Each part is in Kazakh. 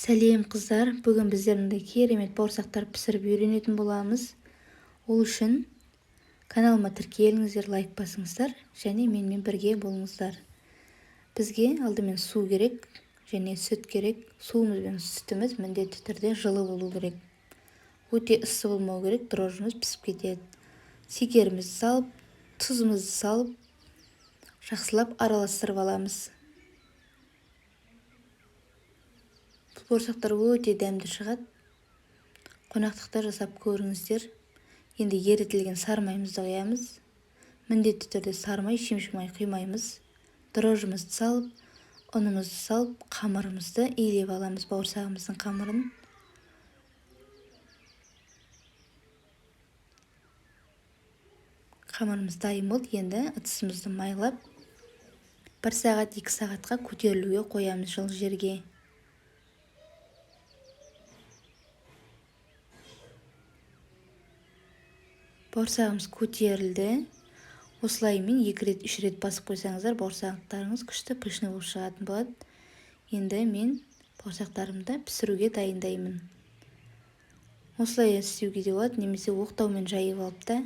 Сәлем, қыздар! Бүгін біздер мындай керемет бауырсақтар пісіріп үйренетін боламыз. Ол үшін каналыма тіркеліңіздер, лайк басыңыздар және менімен бірге болыңыздар. Бізге алдымен су керек және сүт керек. Суымыз бен сүтіміз міндетті түрде жылы болу керек. Өте ыссы болмау керек, дрожжымыз пісіп кетеді. Шекерімізді салып, тұзымызды салып, жақсылап араластырып аламыз. Бұл бауырсақтар өте дәмді шығады. Қонақтықта жасап көріңіздер. Енді ерітілген сары майымызды құямыз. Міндетті түрде сары май, шемшік май құймаймыз. Дрожжымызды салып, ұнымызды салып, қамырымызды илеп аламыз, бауырсағымыздың қамырын. Қамырымыз дайын болды. Енді ыдысымызды майлап, 1 сағат, 2 сағатқа көтерілуге қоямыз жылы жерге. Бауырсағымыз көтерілді. Осылаймен 2 рет, 3 рет басып қойсаңыздар, бауырсақтарыңыз күшті пышный болып шығатын болады. Енді мен бауырсақтарымды пісіруге дайындаймын. Осылай істеуге де болады, немесе оқтаумен жайып алып та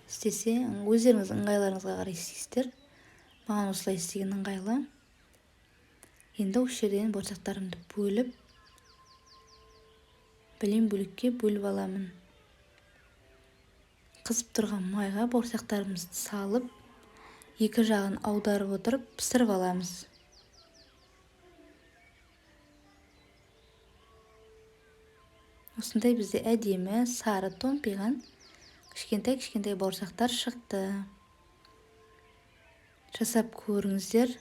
істесе, өздеріңіз ыңғайларыңызға қарай істейсіздер. Маған осылай істеген ыңғайлы. Енді осы жерден бауырсақтарымды бөліп, білем бөлікке бөліп аламын. Қызып тұрған майға бауырсақтарымызды салып, екі жағын аударып отырып пісіріп аламыз. Осындай бізде әдемі сары томпиған кішкентай-кішкентай бауырсақтар шықты. Жасап көріңіздер.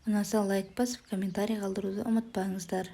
Ұнаса лайк басып, комментарий қалдыруды ұмытпаңыздар.